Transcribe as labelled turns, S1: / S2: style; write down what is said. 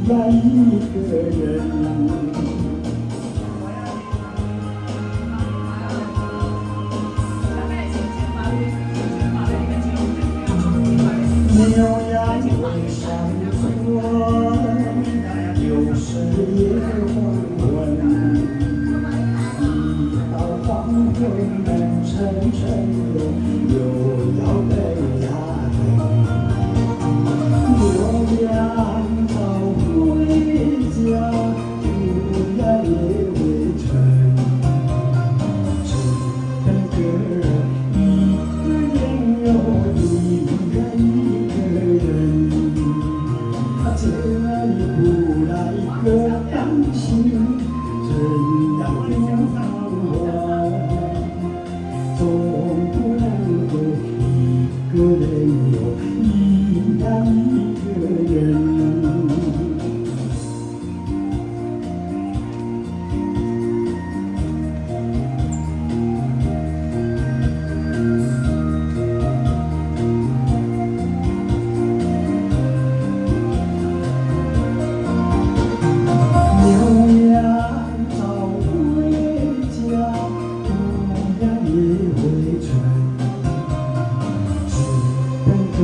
S1: 呀一個人。牛羊回山村，有時也黃昏。一到黃昏悶沉沉喲，又要等呀等。牛羊早回家，豬呀也回村。只等個一個人喲，一個一個人。啊，這裡不來個當心，怎樣不放還？總不能夠一個人喲，一呀一個人。牛羊早回家，豬呀也回村，只等個